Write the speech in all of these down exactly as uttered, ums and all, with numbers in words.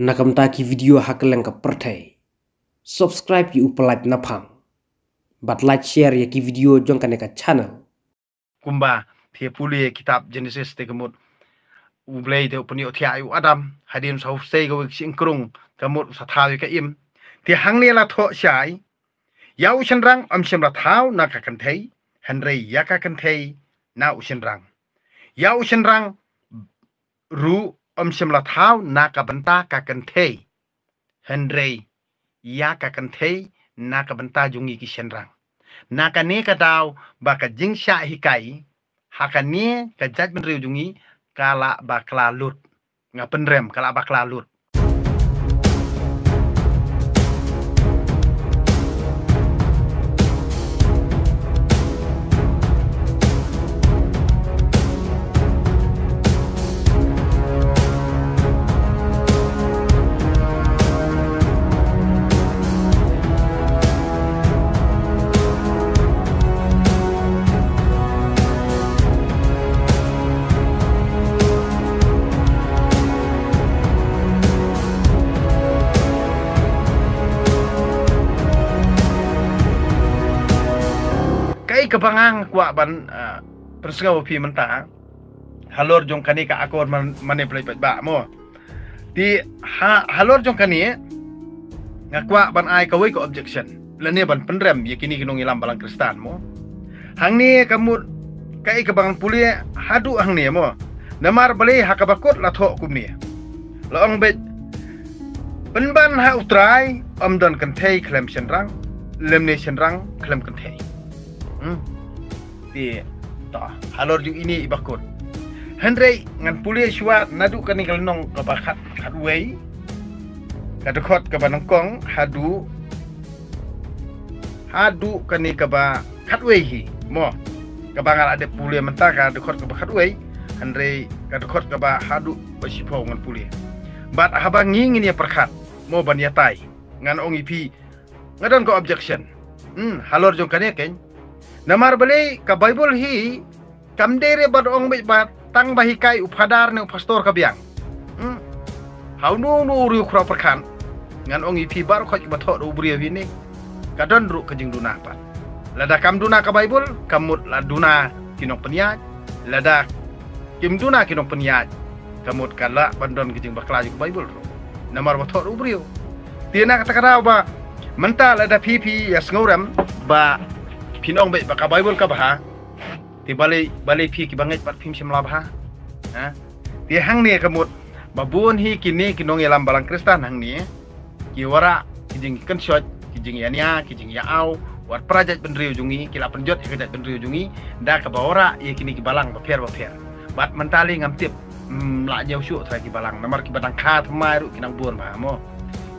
na ka bynta ki video ha kylleng ka pyrthei. Subscribe ïa u Pyllait Naphang bad like share ïa ki video jong kane ka channel. Kumba phi pule kitab Genesis te ka mut U Blei te u pynïohthiah ïa u Adam hadien sa u sei kawei ka shyieng krung, ka mut u sa thaw ïa ka Im. Te hangne la thoh shai, ïa u shynrang ym shym la thaw na ka kynthei, hynrei ïa ka kynthei na u shynrang. Ïa u shynrang ruh ym shym la thaw na ka bynta ka kynthei, hynrei ïa ka kynthei na ka bynta jong ngi ki shynrang. Na kane ka daw ba ka jingshah hikai ha kane ka jaitbynriew jong ngi ka lah ba kla lut. Nga pynrem, ka lah ba kla lut. Kaei kaba nga kwah ban, ah, pynsngew ïa phi mynta halor jong kane ka akor man, mane blei paidbah mo. Te ha, halor jong kane nga kwah ban ai kawei ka objection lane ban pynrem ïa kine ki nongïalam balang Khristan mo. Hangne ka mut kaei kaba ngan pule haduh hangne mo. Namar balei ha kaba kut la thoh kumne. La ong beit, pynban ha U Trai ym don kynthei khlem shynrang, lymne shynrang khlem kynthei. Hmm. Te to, halor jong ine i ba kut. Hynrei ngan pule shuwa naduh kane ka lynnong kaba khat, khatwei, ka dkhot kaba nyngkong haduh, haduh kane kaba khatwei hi mo. Kaba nga la dep pule mynta ka dkhot kaba khatwei, hynrei ka dkhot kaba haduh ba shiphew ngan pule. Bad haba ngi ngin ïa pyrkhat mo ban ïatai, ngan ong ïa phi nga don ka objection. Hmm, halor jong kane keiñ. Namar balei ka Baibl hi kam dei re ban ong beit ba tang ba hikai u phadar ne u pastor ka biang. Hmm. Ha uno uno u riewkhraw pyrkhat ngan ong ïa phi baroh khoit ba thoh da u briew hi ne ka don ruh ka jingduna pat. Lada kam duna ka Baibl ka mut la duna ki nongpynïaid, lada kim duna ki nongpynïaid ka mut ka lah ban don ka jingbakla jong ka Baibl ruh. Namar ba thoh da u briew. Te na kata ka daw ba mynta lada phi phi ïa sngewrem ba phin ong beit ba ka Baibl ka bha. Te balei, balei phi kiba ngeit pat phim shym la bha. Ha? Te hangne ka mut ba bun hi kine ki nongïalam balang Khristan hangne ki wanrah ki jingkynshoh, ki jingïania, ki jingïaaw wat para jaitbynriew jong ngi, ki la pynjot ïa ka jaitbynriew jong ngi da kaba wanrah ïa kine ki balang bapher bapher. Bad mynta lei ngam tip, mm, la ñiew shuh trai ki balang namar kiba dang kha thymmai ruh ki nang bun bha mo.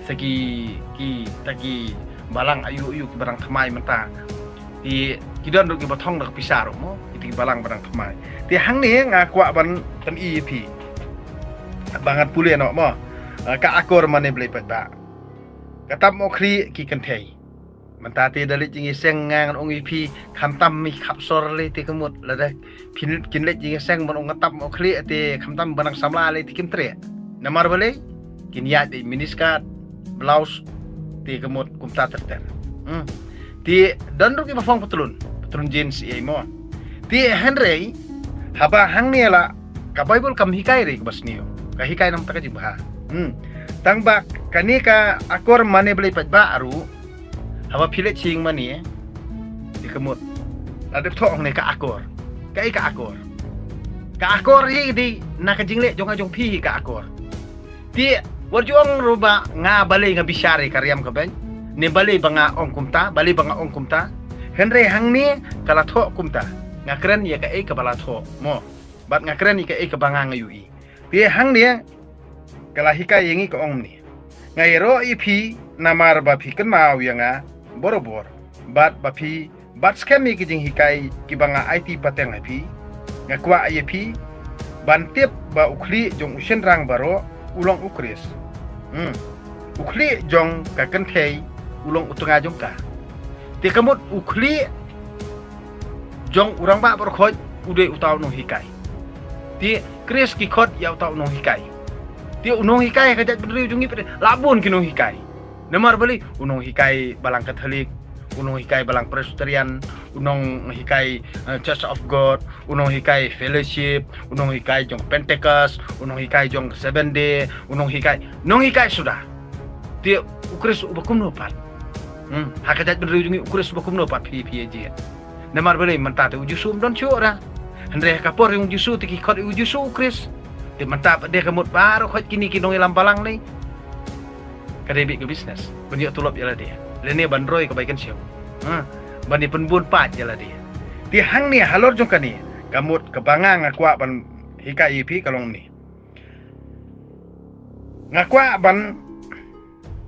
Sa ki, kita ki balang aïu aïu kiba dang thymmai mynta. Te ki don ruh kiba thong da ka pisa ruh mo, kita ki balang ba dang thymmai. Te hangne nga kwah ban pyni ïa phi ba ngan pule noh mo, eh, ka akor mane blei paidbah. Ka tap mo khlieh ki kynthei. Mynta te da leit jingïaseng nga ngan ong ïa phi khamtam mi khap sor lei te ka mut lada phin kin leit jingïaseng ban ong ka tap mo khlieh te khamtam ba nang samla lei te kim treh. Namar balei kin ïaid beit miniskirt, blouse te ka mut kumta ter ter. Hmm. Te don ruh kiba phong patlun, patlun jeans ïa mo. Te hynrei haba hangne la ka Baibl kam hikai re kaba sniew. Ka hikai namar ka jingbha. Hmm. Tang ba kane ka akor mane blei paidbah ruh haba phi leit sha ïing mane te ka mut la dep thoh hangne ka akor. Kaei ka akor? Ka akor hi dei na ka jingleh jong nga jong phi hi ka akor. Te wat ju ong ruh ba nga balei nga bishar ïa ka riam ka beiñ ne balei ba nga ong kumta, balei ba nga ong kumta. Hynrei hangne ka la thoh kumta. Nga kren ïa kaei kaba la thoh mo. Bad nga kren ïa kaei kaba nga nga ïohi. Te hangne ka la hikai ïa ngi ka ong kumne. Nga ïaroh ïa phi namar ba phi kynmaw ïa nga borabor bad ba phi bat skhem ïa ki jinghikai kiba nga aiti pateng ha phi. Nga kwah ïa phi ban tip ba u khlieh jong u shynrang baroh u long u Khrist. Hmm. U khlieh jong ka kynthei u long u tnga jong ka. Te ka mut u khlieh jong u rangbah baroh khoit u dei uta u nonghikai. Te Khrist ki khot ïa uta u nonghikai. Te u nonghikai ka jaitbynriew jong ngi pat la bun ki nonghikai. Namar balei? U nonghikai balang Katholik, u nonghikai balang Presbyterian, u nonghikai, eh, Church of God, u nonghikai Fellowship, u nonghikai jong Pentecost, u nonghikai jong Seventh Day, u nonghikai, nonghikai suda. Te u Khrist uba kumno pat? Hmm, ha ka jaitbynriew jong ngi u Khrist uba kumno pat phi, phi ïa jied? Namar balei? Mynta te u Jisu um don shuh ra. Hynrei ha ka por jong u Jisu te ki khot ïa u Jisu u Khrist. Te mynta pat de ka mut baroh khot kine ki nongïalam balang ne. Ka dei beit ka business. Ban ïoh tulop ïa lade. Lane ban roi ka bai kynshew. Ha, ban ïa pynbun paid ïa lade. Te hangne halor jong kane, ka mut kaba nga nga kwah ban hikai ïa phi ka long ne. Nga kwah ban,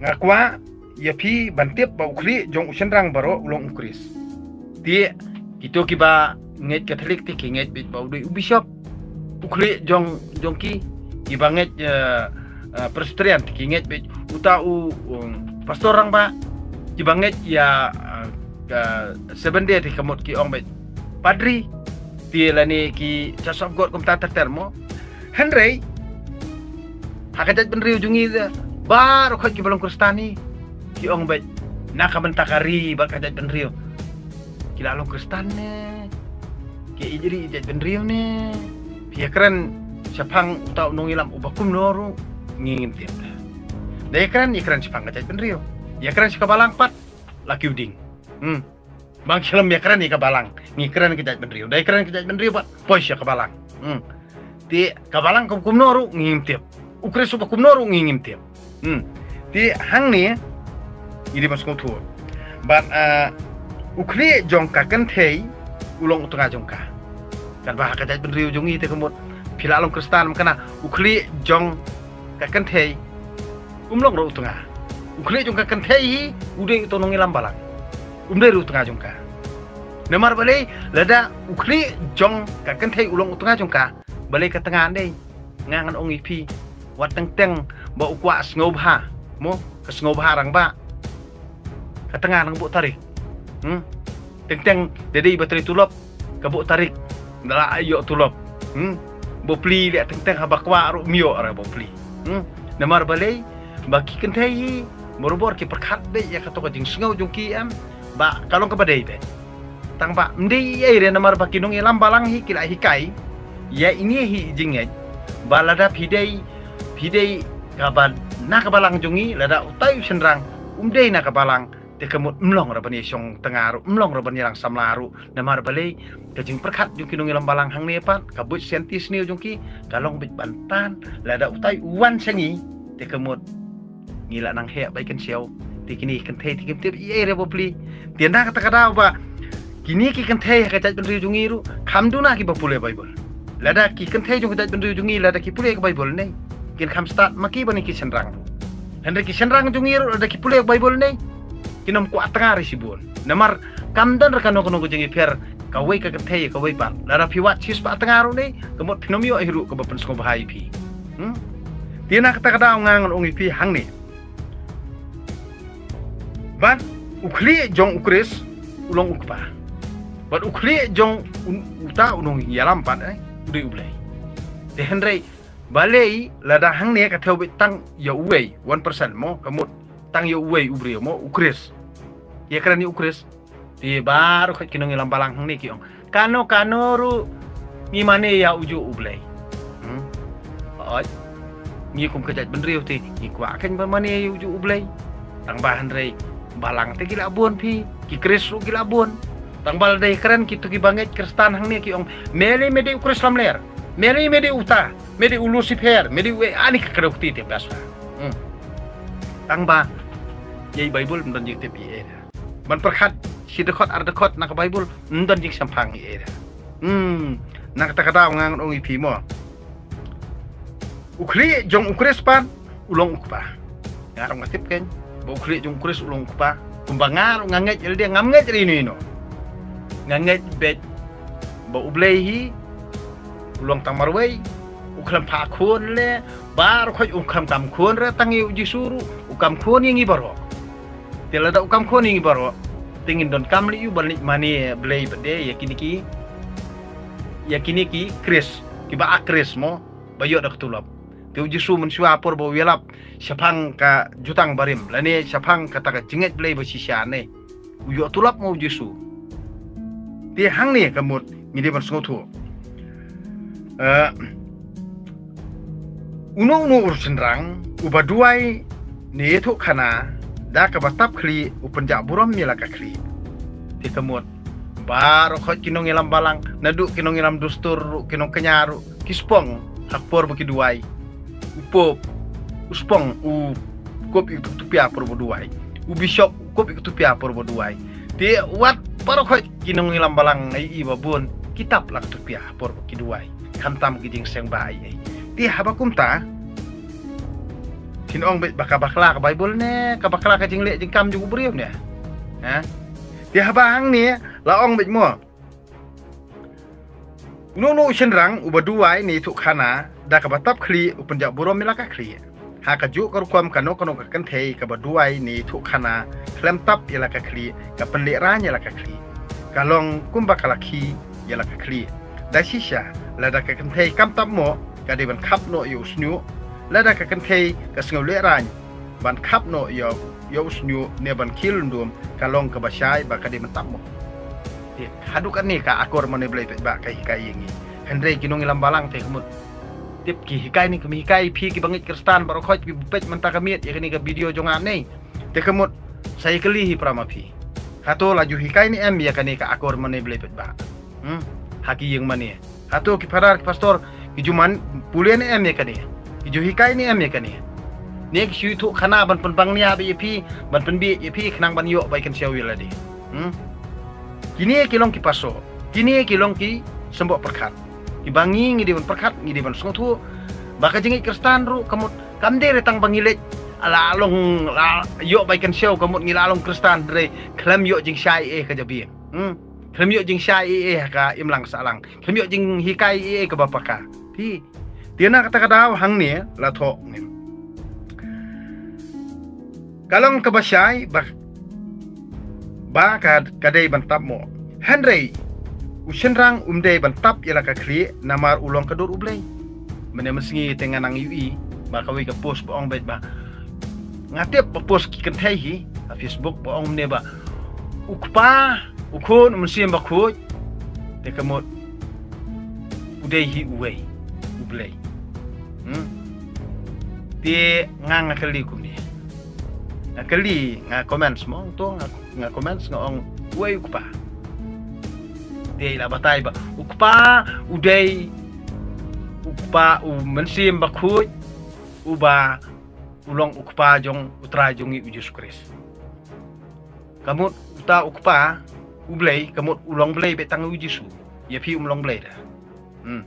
nga kwah ïa phi ban tip ba u khlieh jong u shynrang baroh u long u Khrist. Te kito kiba ngeit Katholik te ki ngeit beit ba u dei u bishop. U khlieh jong, jong ki, kiba ngeit, eh, eh, Presbyterian te ki ngeit beit uta u, um, pastor rangbah. Kiba ngeit ïa, eh, ka Seventh Day te ka mut ki ong beit padri. Te lane ki Church of God kumta ter ter mo. Hynrei ha ka jaitbynriew jong ngi de, baroh khot kiba long Khristan hi, ki ong beit na ka bynta ka ri bad ka jaitbynriew. Ki la long Khristan ne, ki ïeit ri ïeit jaitbynriew ne? Phi ïakren shaphang uta u nongïalam uba kumno ruh ngi ngim tip. Da ïakren, ïakren shaphang ka jaitbynriew. Ïakren sha ka balang pat la kiew ding. Hmm. Bang shlem ïakren ïa ka balang, ngi kren ka jaitbynriew. Da ïakren ka jaitbynriew pat poi sha ka balang. Hmm. Te ka balang ka kumno ruh ngi ngim tip. U Khrist uba kumno ruh ngi ngim tip. Hmm. Te hangne ngi dei ban sngewthuh. Bad, ah, u khlieh jong ka kynthei u long u tnga jong ka. Katba ha ka jaitbynriew jong ngi te ka mut phi la long Khristan, mynta u khlieh jong ka kynthei um long ruh u tnga. U khlieh jong ka kynthei hi u dei uto u nongïalam balang. Um dei ruh u tnga jong ka. Namar balei? Lada u khlieh jong ka kynthei u long u tnga jong ka, balei ka tnga dei? Nga ngan ong ïa phi, wat teng teng ba u kwah sngewbha, mo, ka sngewbha rangbah, ka tnga nang buh tarik. Hmm? Teng teng da dei ba trei tulop, ka buh tarik, da la ïoh tulop. Hmm? Bapli leh teng teng haba kwah ruh ym ïoh re bapli. Hmm? Namar balei? Ba ki kynthei hi barabor ki pyrkhat beit ïa kato ka jingsngew jong ki, em, ba ka long kaba dei beit. Tang ba ym dei ei ei re, namar ba ki nongïalam balang hi ki la hikai ïa ine hi i jingngeit ba lada phi dei, phi dei kaba na ka balang jong ngi, lada utai u shynrang um dei na ka balang, te ka mut ym long re ban ïashong tnga ruh, ym long re ban ïalang samla ruh. Namar balei? Ka jingpyrkhat jong ki nongïalam balang hangne pat, ka buit scientist ne jong ki, ka long beit ban tan lada utai u wan sha ngi, te ka mut ngi la nang heh bai kynshew. Te kine ki kynthei te kim tip ei ei re bapli. Te na kata ka daw ba kine ki kynthei ha ka jaitbynriew jong ngi ruh kham duna kiba pule Baibl. Lada ki kynthei jong ka jaitbynriew jong ngi lada ki pule ka Baibl ne, kin kham stad ma ki bad ki shynrang ruh. Hynrei ki shynrang jong ngi ruh lada ki pule ka Baibl ne, kin ym kwah tnga re shibun. Namar kam don re kano kano ka jingïapher kawei ka kynthei ïa kawei pat. Lada phi wad shispah tnga ruh ne, ka mut phin ym ïoh ei ruh kaba pynsngewbha ïa phi. Hmm? Te na kata ka daw nga ngan ong ïa phi hangne. Bad u khlieh jong u Khrist u long u Kpa. Bad u khlieh jong u, uta u nongïalam pat, eh, u dei u Blei. Te hynrei balei lada hangne ka thew beit tang ïa uwei, one percent mo, ka mut tang ïa uwei u briew mo, u Khrist. Ïakren ïa u Khrist. Te baroh khot ki nongïalam balang hangne ki ong, kano kano ruh ngi mane ïa ujuh u Blei. Hmm? Hooid. Ngi kum ka jaitbynriew te ngi kwah kein ban mane ïa ujuh u Blei. Tang ba hynrei balang te ki la bun phi, ki Khrist ruh ki la bun. Tang ba lada kren kito kiba ngeit Khristan hangne ki ong, me lei me dei u Khrist lamler, me lei me dei uta, me dei u Lucifer, me dei u ei ani ka kdew kti te bas ba. Hmm. Tang ba ïa i Baibl ym don jingtip ïa ei. Ban pyrkhat shi dkhot ar dkhot na ka Baibl ym don jingshemphang ïa ei. Hmm, na kata ka daw nga ngan ong ïa phi mo. U khlieh jong u Khrist pat u long u Kpa. Nga ruh nga tip kein ba u khlieh jong u Khrist u long u Kpa. Kumba nga ruh nga ngeit ïa lade, ngam ngeit ïa ino ino. Nga ngeit beit ba u Blei hi u long tang marwei, u khlem phah khun le, baroh khoit u khlem kam khun re, tang ïa u Jisu ruh u kam khun ïa ngi baroh. Te lada u kam khun ïa ngi baroh, te ngin donkam leh ïa u ban leit mane Blei pat de ïa kine ki, ïa kine ki Khrist, kiba ak Khrist mo, ba ïoh da ka tulop. Te u Jisu mynshuwa por ba u ïalap shaphang ka jutang barim lane shaphang kata ka jingngeit Blei ba shisha ne, u ïoh tulop mo u Jisu. Te hangne ka mut ngi dei ban sngewthuh. Eh, uno uno u shynrang uba duwai ne ïathuh khana da kaba tap khlieh u pynjah burom ïa la ka khlieh. Te ka mut baroh khoit ki nongïalam balang, naduh ki nongïalam dustur ruh, ki nongkñia ruh, ki spong ha ka por ba ki duwai. U pope u spong u kup ïa ka tupia por ba duwai. U bishop u kup ïa ka tupia por ba duwai. Te wat baroh khoit ki nongïalam balang, ïa ba bun ki tap la ka tupia por ba ki duwai. Khamtam ki jingseng ba ai ai. Te haba kumta, phin ong beit ba ka bakla ka Baibl ne ka bakla ka jingleh jingkam jong u briew ne? Ha? Te haba hangne la ong beit mo, uno uno u shynrang uba duwai ne ïathuh khana da kaba tap khlieh u pynjah burom ïa la ka khlieh. Ha kajuh ka rukom kano kano ka kynthei kaba duwai ne ïathuh khana khlem tap ïa la ka khlieh ka pynlehraiñ ïa la ka khlieh. Ka long kumba ka la khie ïa la ka khlieh. Da shisha lada ka kynthei kam tap mo, ka dei ban khap noh ïa u shñiuh. Lada ka kynthei ka sngew lehraiñ ban khap noh ïa ïa u shñiuh ne ban khie lyndum, ka long kaba shai ba ka dei ban tap mo. Te haduh katne ka akor mane Blei paidbah ka hikai ïa ngi. Hynrei ki nongïalam balang te ka mut tip ki hikai ne kam hikai phi kiba ngeit Khristan baroh khoit kiba peit mynta ka miet ïa kane ka video jong nga ne. Te ka mut sa ïakylli hi para ma phi. Hato la ju hikai ne em ïa kane ka akor mane Blei paidbah? Hmm? Ha ki ïing mane. Hato ki phadar ki pastor ki ju man pule ne em ïa kane? Ki ju hikai ne em ïa kane? Ne ki shu ïathuh khana ban pynbang nia beit ïa phi, ban pynbieit ïa phi khnang ban ïoh bai kynshew ïa lade. Hmm? Kine ki long ki paso, kine ki long ki symboh pyrkhat. Kiba ngi ngi dei ban pyrkhat, ngi dei ban sngewthuh ba ka jingngeit Khristan ruh ka mut kam dei re tang ba ngi leit la long la ïoh bai kynshew ka mut ngi la long Khristan re khlem ïoh jingshai eh ka jabieng. Hmm? Khlem ïoh jingshai eh eh ha ka imlang sahlang. Khlem ïoh jinghikai eh eh kaba paka. Phi. Te na kata ka daw hangne la thoh ngin. Ka long kaba shai ba ba ka ka dei ban tap mo. Hynrei u shynrang um dei ban tap ïa la ka khlieh namar u long ka dur u Blei. Mynne mynsngi te nga nang ïohi ba kawei ka post ba ong beit ba nga tip ba post ki kynthei hi ha Facebook ba ong mynne ba u Kpa, u Khun, u Mynsiem Bakhuid. Te ka mut u dei hi uwei u Blei. Hmm? Te nga nga kylli kumne. Nga kylli, nga comments mo, to nga, nga comments nga ong uwei u Kpa. Te la batai ba u Kpa u dei u Kpa u Mynsiem Bakhuid uba u long u Kpa jong u Trai jong ngi u Jisu Khrist. Ka mut uta u Kpa u Blei ka mut u long Blei beit tang u Jisu. Ïa phi um long Blei da. Hmm.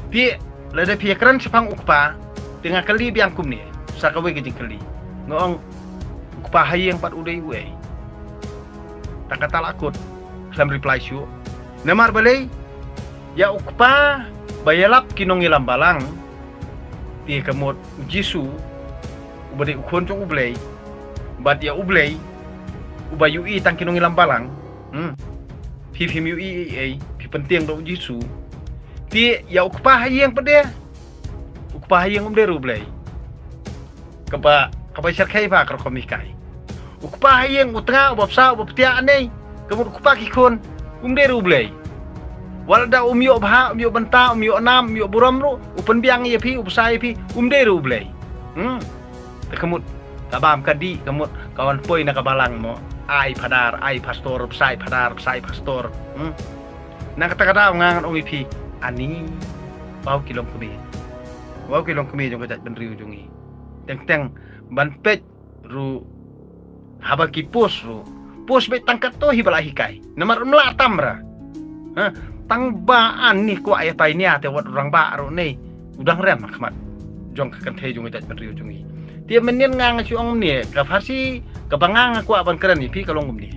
Te lada phi ïa kren shaphang u Kpa te nga kylli biang kumne sa kawei ka jingkylli. Nga ong u Kpa ha ïing pat u dei uei? Ta kata la kut khlem reply shuh. Namar balei ïa u Kpa ba ïalap ki nongïalam balang te ka mut u Jisu uba dei u Khun jong u Blei bad ïa u Blei uba ïohi tang ki nongïalam balang. Hmm. Phi phim ïohi ei ei phi pyntieng da u Jisu. Te ïa u Kpa ha ïing pat de u Kpa ha ïing um dei ruh u Blei. Kaba kaba shyrkhei ba ka rukom hikai. U Kpa ha ïing u tnga uba bsa uba ptiah nei. Ka mut u Kpa ki khun um dei ruh u Blei. Wat la da um ïoh bha um ïoh bynta um ïoh nam um ïoh burom ruh u pynbiang ïa phi u bsa ïa phi um dei ruh u Blei. Hmm. Te ka mut ka bam ka dih ka mut ka wan poi na ka balang mo. Ai phadar ai pastor bsa ai phadar bsa ai pastor. Hmm. Na kata ka daw nga ngan ong ïa phi ani. Wow ki long kmie. Wow ki long kmie jong ka jaitbynriew jong ngi. Teng teng ban peit ruh haba ki post ruh post beit tang katto hi ba la hikai namar um lah tam ra. Ha, tang ba ani kwah ïa tai nia te wat u rangbah ruh nei u dang rem ha khmat jong ka kynthei jong ka jaitbynriew jong ngi. Te mynnin nga nga shu ong ne ka pharshi kaba nga nga kwah ban kren ïa phi ka long kumne.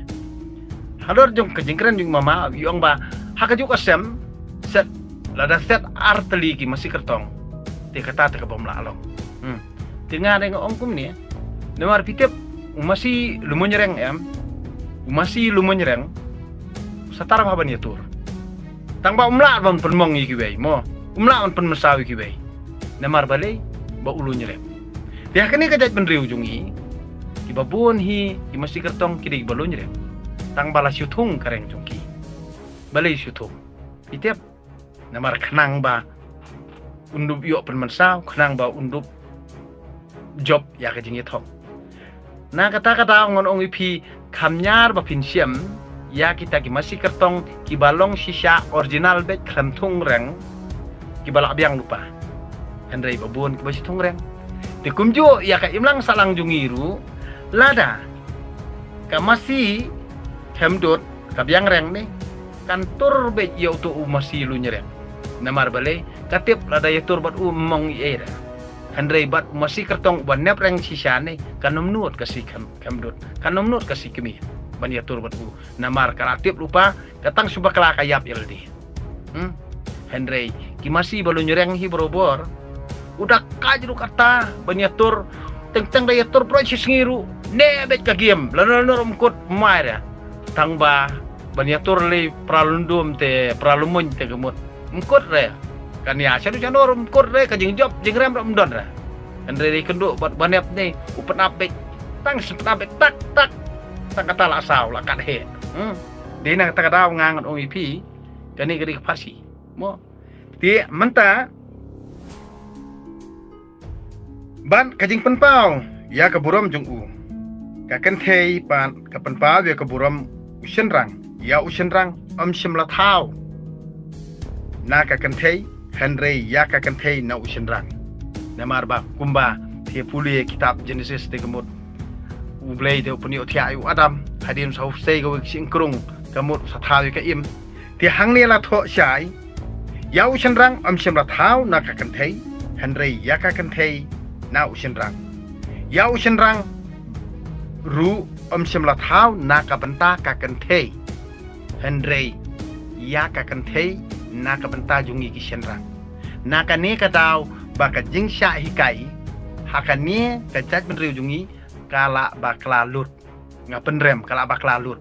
Halor jong ka jingkren jong mama ïa ong ba ha ka juk ka sem set lada set ar tylli ki masi kyrtong te kata te ka bym lah long. Hmm. Te nga dei nga ong kumne. Namar phi tip u masi Lumuñreng em. U masi Lumuñreng sa tar ba ban ïatur. Tang ba um lah ban pynmong ïa kiwei mo. Um lah ban pynmynsaw ïa kiwei. Namar balei ba u luñ reng. Te ha kane ka jaitbynriew jong ngi, kiba bun hi ki masi kyrtong ki dei kiba luñ reng. Tang ba la shu thung ka reng jong ki. Balei shu thung? Phi tip? Namar khnang ba un dup ïoh pynmynsaw, khnang ba un dup jop ïa ka jingïathong. Na kata ka daw ngan ong ïa phi, kham ñiar ba phin shem ïa kita ki masi kyrtong kiba long shisha original beit, khlem thung reng, kiba la biang lypa. Hynrei ba bun kiba shu thung reng. Te kumjuh ïa ka imlang sahlang jong ngi ruh, lada ka masi kham dud, ka biang reng ne, kan tur beit ïa uto u masi luñ reng. Namar balei? Ka tip lada ïatur bad u, ym ong ei ei re. Hynrei bad u masi kyrtong uba nep reng shisha ne, kan ym nud ka si kham, kham dud, kan ym nud ka si kmie ban ïatur bad u. Namar ka la tip lypa, ka tang shu bakla ka ïap ïa lade. Hmm? Hynrei ki masi ba luñ reng hi barabor, u da kait ruh kata ban ïatur, teng teng da ïatur pyrshah shi sngi ruh, ne beit ka game, lano lano ruh ym kut mai re. Tang ba ban ïatur lei pra lum dum te pra lum muiñ te ka mut, ym kut re. Kan ïa shano shano ruh ym kut re, ka jingjop jingrem ruh ym don re. Hynrei dei kynduh bad ba nep ne, u pynap beit, tang shi pynap beit tak tak, tang kata la saw la kat heh. Hmm? Dei na kata ka daw nga ngan ong ïa phi, kane ka dei ka pharshi. Mo. Te mynta ban ka jingpynpaw ïa ka burom jong u. Ka kynthei pat ka pynpaw ïa ka burom u shynrang. Ïa u shynrang ym shym la thaw na ka kynthei, hynrei ïa ka kynthei na u shynrang. Namar ba kumba phi pule kitab Genesis te ka mut, U Blei te u pynïohthiah ïa u Adam, hadien sa u sei kawei ka shyieng krung, ka mut sa thaw ïa ka im. Te hangne la thoh shai, ïa u shynrang ym shym la thaw na ka kynthei, hynrei ïa ka kynthei na u shynrang. Ïa u shynrang ruh ym shym la thaw na ka bynta ka kynthei, hynrei ïa ka kynthei na ka bynta jong ngi ki shynrang. Na kane ka daw ba ka jingshah hikai ha kane ka jaitbynriew jong ngi ka la bakla lut. Nga pynrem ka la bakla lut.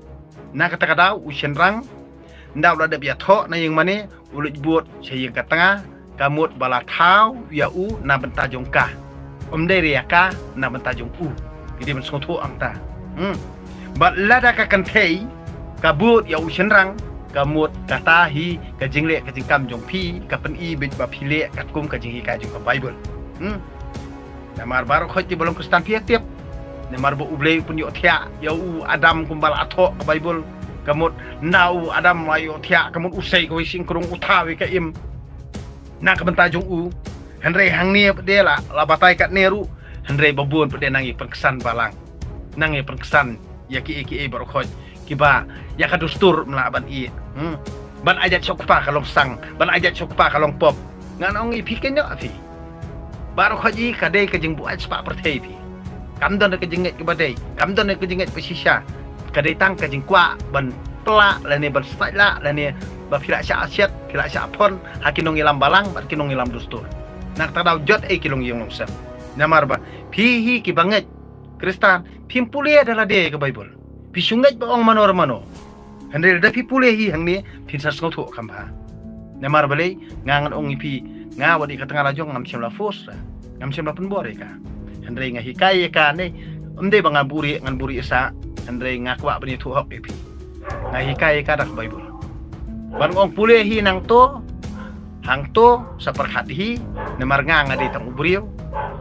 Na kata ka daw u shynrang, ynda u la dep ïathoh na ïing mane, u leit bud sha ïing ka tnga, ka mut ba la thaw ïa u na bynta jong ka. Ym dei re ïa ka, na bynta jong u. Ki dei ban sngewthuh hangta. Hmm. Bad lada ka kynthei ka bud ïa u shynrang, ka mut kata hi ka jingleh ka jingkam jong phi, ka pyni beit ba phi leh katkum ka jinghikai jong ka Baibl. Hmm. Namar baroh khoit kiba long Khristan phi ïa tip. Namar ba U Blei u pynïohthiah ïa u Adam kumba la thoh ka Baibl. Ka mut ynda u Adam la ïohthiah, ka mut u sei kawei shyieng krung, u thaw ïa ka im na ka bynta jong u. Hynrei hangne pat de la, la batai katne ruh. Hynrei ba bun pat de nang ïa pynksan balang, nang ïa pynksan ïa kiei kiei baroh khoit kiba ïa ka dustur ym lah ban ïeh. Hmm. Ban ai jait shoh kpa ka long sang, ban ai jait shoh kpa ka long pop. Ngan ong ïa phi, kynnoh phi. Baroh khoit hi ka dei ka jingbuaid spah pyrthei phi. Kam don ka jingngeit kaba dei, kam don ka jingngeit ba shisha. Ka dei tang ka jingkwah ban pla lane ban sait la lane ba phi lah shah siat, phi lah shah phon ha ki nongïalam balang bad ki nongïalam dustur. Na kata ka daw jot ei ki long ïing long sem. Namar ba phi hi kiba ngeit Khristan, phim pule da lade ka Baibl. Phi shu ngeit ba ong mano re mano. Hynrei lada phi pule hi hangne, phin sa sngewthuh kham bha. Namar balei, nga ngan ong ïa phi, nga wat ïa ka tnga la jong ngam shym la force ra, ngam shym la pynbor ïa ka. Hynrei nga hikai ïa ka ne, ym dei ba nga buhrieh, ngan buhrieh sah. Hynrei nga kwah ban ïathuh hok ïa phi. Nga hikai ïa ka da ka Baibl. Ban ong pule hi nangto, hangto, sa pyrkhat hi, namar nga nga dei tang u briew.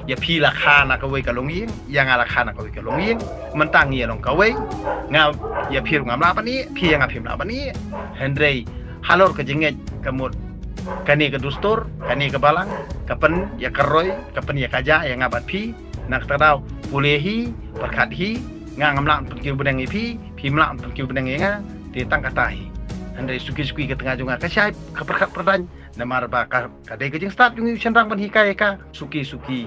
Ïa phi la kha na kawei ka longïing, ïa nga la kha na kawei ka longïing. Mynta ngi ïa long kawei, nga ïa phi ruh ngam lah ban ïeh, phi ïa nga phim lah ban ïeh. Hynrei halor ka jingngeit ka mut kane ka dustur, kane ka balang, ka pynïakarroi, ka pynïakajia ïa nga bad phi. Na kata ka daw pule hi, pyrkhat hi, nga ngam lah ban pynkiew bneng ïa phi, phim lah ban pynkiew bneng ïa nga. Te tang kata hi. Hynrei suki suki ka tnga jong nga ka shai, ka pyrkhat pyrdaiñ. Namar ba ka, ka dei ka jingstad jong u shynrang ban hikai ïa ka. Suki suki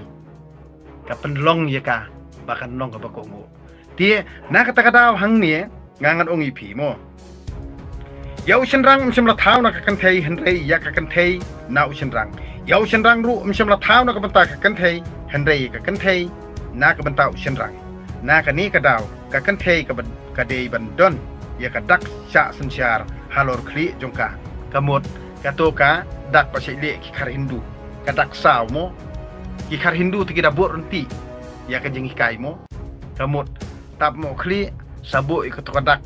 ka pynlong ïa ka ba kan long kaba kohnguh. Te na kata ka daw hangne nga ngan ong ïa phi mo. Ïa u shynrang ym shym la thaw na ka kynthei, hynrei ïa ka kynthei na u shynrang. Ïa u shynrang ruh ym shym la thaw na ka bynta ka kynthei, hynrei ïa ka kynthei na ka bynta u shynrang. Na kane ka daw ka kynthei ka ban, ka dei ban don ïa ka dak shah synshar halor khlieh jong ka. Ka mut kato ka dak ba shait leh ki khar Hindu, ka dak saw mo. Ki khar Hindu te ki da bud rynti ïa ka jinghikai mo. Ka mut tap mo khlieh, sa buh ïa ka to ka dak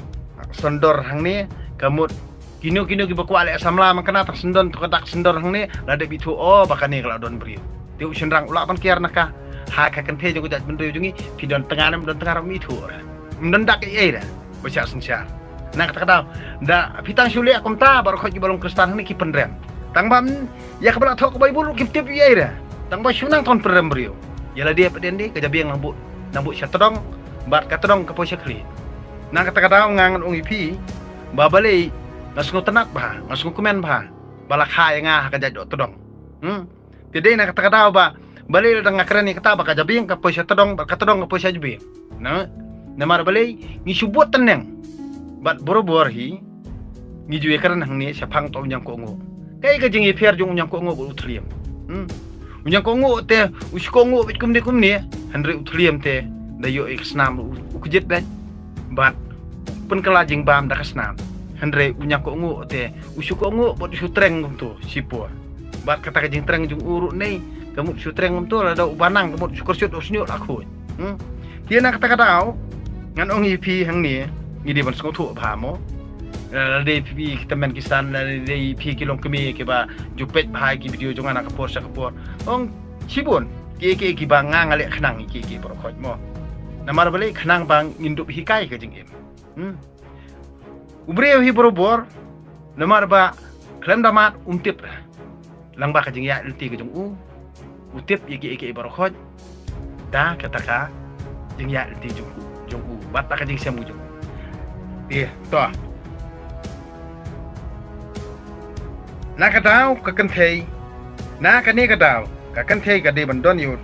syndor hangne, ka mut kino kino kiba kwah leh samla man kane, tang syndon to ka dak syndor hangne, la dep ithuh, oh, ba kane ka la don briew. Te u shynrang u lah ban kiar na ka. Ha ka kynthei jong ka jaitbynriew jong ngi, phi don tnga ne ym don tnga ruh ym ithuh ruh. Ym don dak ei ei ruh ba shah synshar. Na kata ka daw, da phi tang shu leh kumta, baroh khoit kiba long Khristan hangne ki pynrem. Tang ba ym, ïa kaba la thoh ka Baibl ruh kim tip ei ei ruh. Tang ba shu nang ton pynrem briew. Ïa lade pat den de, ka jabieng nang buh, nang buh sha tdong, bad ka tdong ka poi sha khlieh. Na kata ka daw nga ngan ong ïa phi ba balei nga sngewtynnat bha, nga sngewkmen bha ba la kha ïa nga ha ka jait doh tdong. Hmm. Te dei na kata ka daw ba balei lada nga kren ïa kata ba ka jabieng ka poi sha tdong, bad ka tdong ka poi sha jabieng. Na, namar balei ngi shu bud tneng. Bad borabor hi ngi ju ïa kren hangne shaphang to u Ñiangkohnguh. Kaei ka jingïapher jong u Ñiangkohnguh bad u Thylliej? Hmm. U Ñiangkohnguh te u shu kohnguh beit kumne kumne, hynrei u Thylliej te da ïoh ïa ka snam u, u kjit beit. Bad pynkylla jingbam da ka snam. Hynrei u Ñiangkohnguh te u shu kohnguh bad u shu treng kumto shipor. Bad kata ka jingtreng jong u ruh ne, ka mut shu treng kumto, lada u ba nang ka mut shu kyrshut u shñiuh la khuid. Hmm. Te na kata ka daw ngan ong ïa phi hangne, ngi dei ban sngewthuh bha mo. Eh, lada phi ki tymmen ki san, lada phi ki longkmie kiba ju peit bha ki video jong nga na ka por sha ka por, ong shibun kiei kiei kiba nga nga leh khnang ïa kiei kiei baroh khoit mo. Namar balei? Khnang ba ngin dup hikai ka jingim. Hmm. U briew hi borabor, namar ba khlem da mad um tip ruh. Lyngba ka jingïaid lynti ka jong u, u tip ïa kiei kiei baroh khoit da kata ka jingïaid lynti jong u, jong u, bad da ka jingshem ka jong u. Te to, na ka daw ka kynthei, na kane ka daw ka kynthei ka dei ban don ïa u,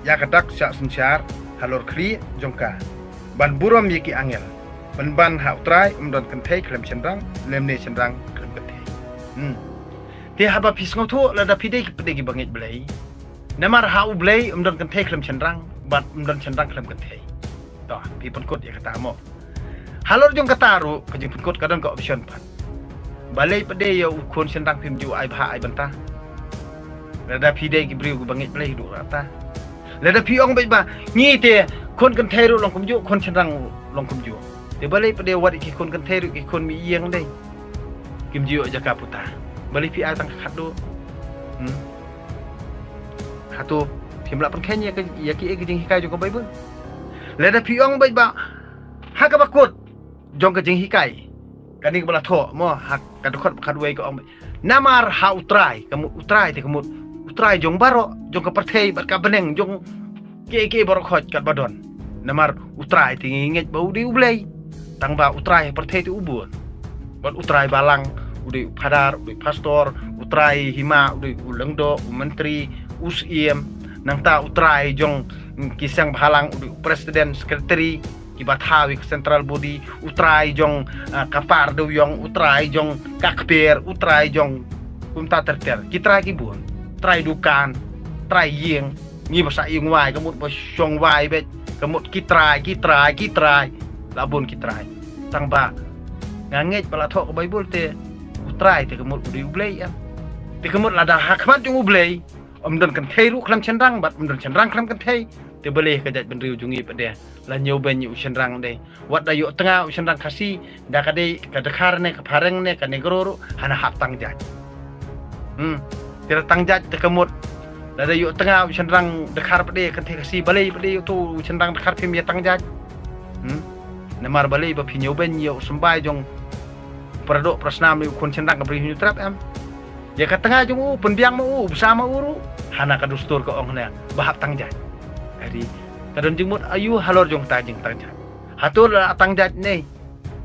ïa ka dak shah synshar halor khlieh jong ka, ban burom ïa ki angel. Pynban ha U Trai, ym don kynthei khlem shynrang, lymne shynrang khlem kynthei. Hmm. Te haba phi sngewthuh, lada phi dei ki, phi dei kiba ngeit Blei, namar ha U Blei ym don kynthei khlem shynrang, bad ym don shynrang khlem kynthei. To, phi pynkut ïa kata mo. Halor jong kata ruh ka jingpynkut ka don ka option pat. Balei pat de ïa u khun shynrang phim ju ai bha ai bynta? Lada phi dei ki briew kiba ngeit Blei, duh rata. Lada phi ong beit ba ngi te khun kynthei ruh long kumjuh, khun shynrang ruh long kumjuh, te balei pat de wat ïa ki khun kynthei ruh ki khun mih ïing de kim ju ïoh jaka puta? Balei phi ai tang ka khatduh? Hmm. Hato phim lah pynkheiñ ïa ka, ïa kiei ka jinghikai jong ka Baibl? Lada phi ong beit ba ha kaba kut jong ka jinghikai, kane kaba la thoh mo, ha ka dkhot ba khatwei ka ong beit, namar ha U Trai, ka mut U Trai te ka mut U Trai jong baroh, jong ka pyrthei bad ka bneng, jong kiei kiei baroh khoit katba don. Namar U Trai te ngi ngeit ba u dei U Blei. Tang ba U Trai ha pyrthei te u bun. Bad U Trai balang u dei u phadar, u dei u pastor, U Trai hima u dei u lyngdoh, u myntri, u syiem. Nangta U Trai jong ki seng bhalang u dei u president, secretary, kiba thaw ïa ka central body, U Trai jong, ah, ka par dewïong, U Trai jong ka kper, U Trai jong kumta ter ter. Ki trai ki bun. Trai dukan, trai ïing, ngi ba sah ïing wai, ka mut ba shong wai beit, ka mut ki trai, ki trai, ki trai. La bun ki trai. Tang ba nga ngeit ba la thoh ka Baibl te U Trai te ka mut u dei U Blei em. Te ka mut lada ha khmat jong U Blei ym don kynthei ruh khlem shynrang, bad ym don shynrang khlem kynthei, te balei ka jaitbynriew jong ngi pat de la ñiewbeiñ ïa u shynrang de? Wat da ïoh tnga u shynrang Khasi da ka dei ka dkhar ne ka phareng ne ka negro ruh, hana hap tang jait. Hmm. Te la tang jait te ka mut. Lada ïoh tnga u shynrang dkhar pat de, kynthei Khasi, balei pat de ïoh tu u shynrang dkhar phim ïa tang jait? Hmm. Namar balei? Ba phi ñiewbeiñ ïa u symbai jong para doh para snam ne u khun shynrang ka Bri Hynñiewtrep em. Ïa ka tnga jong u, pynbiang ma u, u bsa ma u ruh, hana ka dustur ka ong hana ba hap tang jait. Hynrei ka don jingmut aïu halor jong kata jingtang jait? Hato la tang jait ne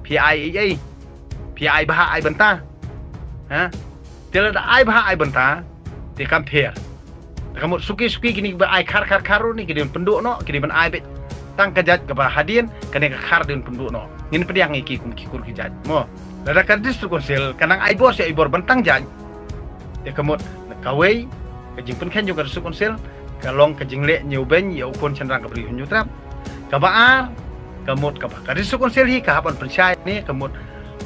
phi ai ei ei? Phi ai bha ai bynta? Ha? Te lada ai bha ai bynta te kam pher. Te ka mut suki suki kine kiba ai khar khar khar ruh ne ki dei ban pynduh noh, ki dei ban ai beit tang ka jait kaba hadien, kane ka khar dei ban pynduh noh. Ngin pdiang ïa ki kum ki kur ki jait mo. Lada ka District Council ka nang ai bor, sa ai bor ban tang jait. Te ka mut na kawei ka jingpynkheiñ jong ka District Council ka long ka jingleh ñiewbeiñ ïa u khun shynrang ka Bri Hynñiewtrep. Kaba ar, ka mut kaba ka District Council hi ka hap ban pynshai ne ka mut,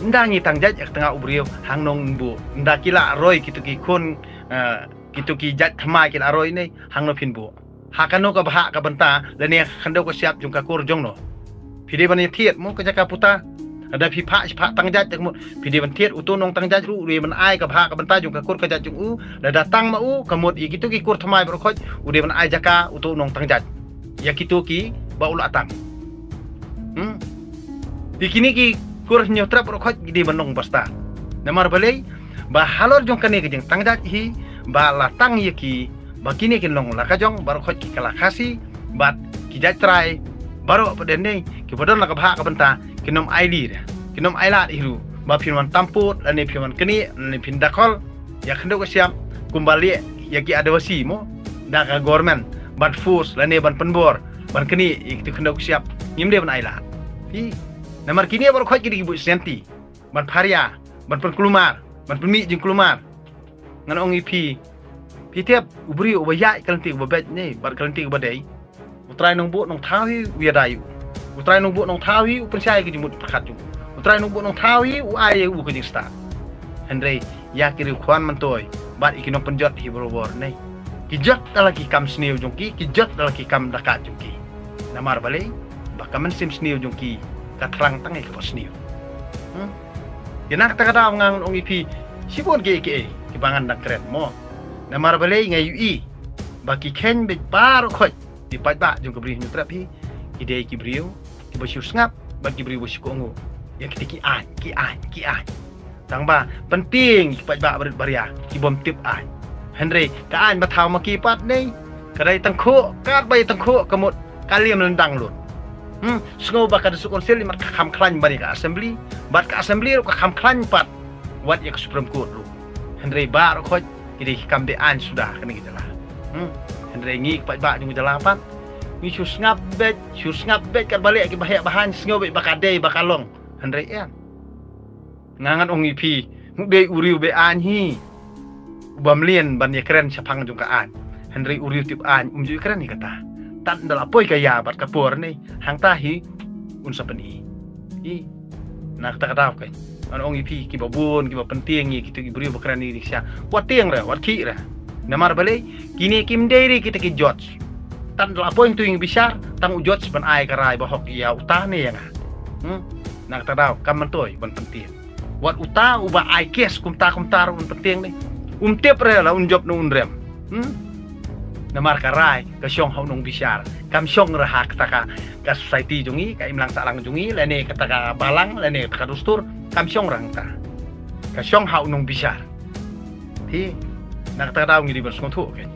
ynda ngi tang jait ïa ka tnga u briew, hangno ngin buh? Ynda ki la roi kito ki khun, eh, Kito ki jait thymmai ki la roi ne, hangno phin buh? Ha kano ka bhah ka bynta, lane ha khyndew ka shyiap jong ka kur jong no? Phi dei ban ïathied mo ka jaka puta. Lada phi phah shiphah tang jait jaka mut, phi dei ban thied uto u nongtang jait ruh u dei ban ai ka bhah ka bynta jong ka kur ka jait jong u. Lada tang ma u, ka mut ïa kito ki kur thymmai baroh khoit, u dei ban ai jaka uto u nongtang jait ïa kito kiba u la tang. Hmm. Te kine ki kur Hynñiewtrep baroh khoit ki dei ban long basta. Namar balei? Ba halor jong kane ka jingtang jait hi, ba la tang ïa ki, ba kine kin long la ka jong baroh khoit ki kala Khasi bad ki jait trai baroh pat de ne, kiba don la ka bhah ka bynta, kin ym ai lad re, kin ym ai lad hi ruh ba phin wan tampud lane phin wan knieh lane phin dakhol ïa khyndew ka shyiap kumba leh ïa ki Adivasi mo, da ka government ban force lane ban pynbor ban knieh ïa kito khyndew ka shyiap. Ngim dei ban ai lad. Phi, namar kine baroh khoit ki dei ki buh shanti ban pharia, ban pynkulmar, ban pynmih jingkulmar. Ngan ong ïa phi, phi tip, u briew uba ïaid ka lynti kaba beit ne bad ka lynti kaba dei, U Trai Nongbuh Nongthaw hi u ïada ïa u. U Trai Nongbuh Nongthaw hi u pynshai ïa ka jingmut jingpyrkhat jong u. U Trai Nongbuh Nongthaw hi u ai ïa u ka jingstad. Hynrei ïa ki riewkhwan myntoi bad ïa ki nongpynjot hi barabor ne, ki jot da la ki kam sniew jong ki, ki jot da la ki kam da ka jong ki. Namar balei? Ba ka mynsiem sniew jong ki ka thrang tang ïa kaba sniew. Hmm? Ïa na kata ka daw ngan ong ïa phi, shibun kiei kiei kiba ngan dang kren mo. Namar balei? Nga ïohi ba ki kheiñ beit baroh khoit, ki paidbah jong ka Bri Hynñiewtrep hi, ki dei ki briew kiba shu sngap bad ki briew ba shu kohnguh ïa kita ki aiñ, ki aiñ, ki aiñ. Tang ba pyntieng ki paidbah barit baria ki bym tip aiñ. Hynrei ka aiñ ba thaw ma ki pat ne, ka dei tyngkhuh, katba ïa tyngkhuh ka mut ka liam lyndang lut. Hmm, sngew ba ka District Council imat ka kham khlaiñ ban ïa ka Assembly, bad ka Assembly ruh ka kham khlaiñ pat wat ïa ka Supreme Court ruh. Hynrei baroh khoit ki dei ki kam be-aiñ suda kane ka jylla. Hmm. Hynrei ngi ki paidbah jong ka jylla pat, ngi shu sngap beit, shu sngap beit katba leh kiba heh ba haiñ, sngew beit ba ka dei ba ka long. Hynrei em, nga ngan ong ïa phi, u dei u riew be-aiñ hi uba mlien ban ïakren shaphang jong ka aiñ. Hynrei u riew tip aiñ um ju ïakren ïa kata. Tad ynda la poi ka ïa bad ka por ne, hangta hi un sa pyni. Hi. Na kata ka daw keiñ, ngan ong ïa phi kiba bun kiba pyntieng ïa kito ki briew ba kren ïa kine ki sha, wat tieng re, wat khih re. Namar balei? Kine kim dei re kita ki judge. Tad ynda la poi hangto ïa ka bishar, tang u judge ban ai ka rai ba hok ïa uta ne ïa nga. Hmm? Na kata ka daw kam myntoi ban pyntieng. Wat uta uba ai case kumta kumta ruh un pyntieng ne, um tip re la un jop ne un rem. Hmm? Namar ka rai ka shong ha u nongbishar, kam shong re ha kata ka, ka society jong ngi, ka imlang sahlang jong ngi, lane kata ka balang, lane kata ka dustur, kam shong re hangta. Ka shong ha u nongbishar. Phi, na kata ka daw ngi dei ban sngewthuh keiñ.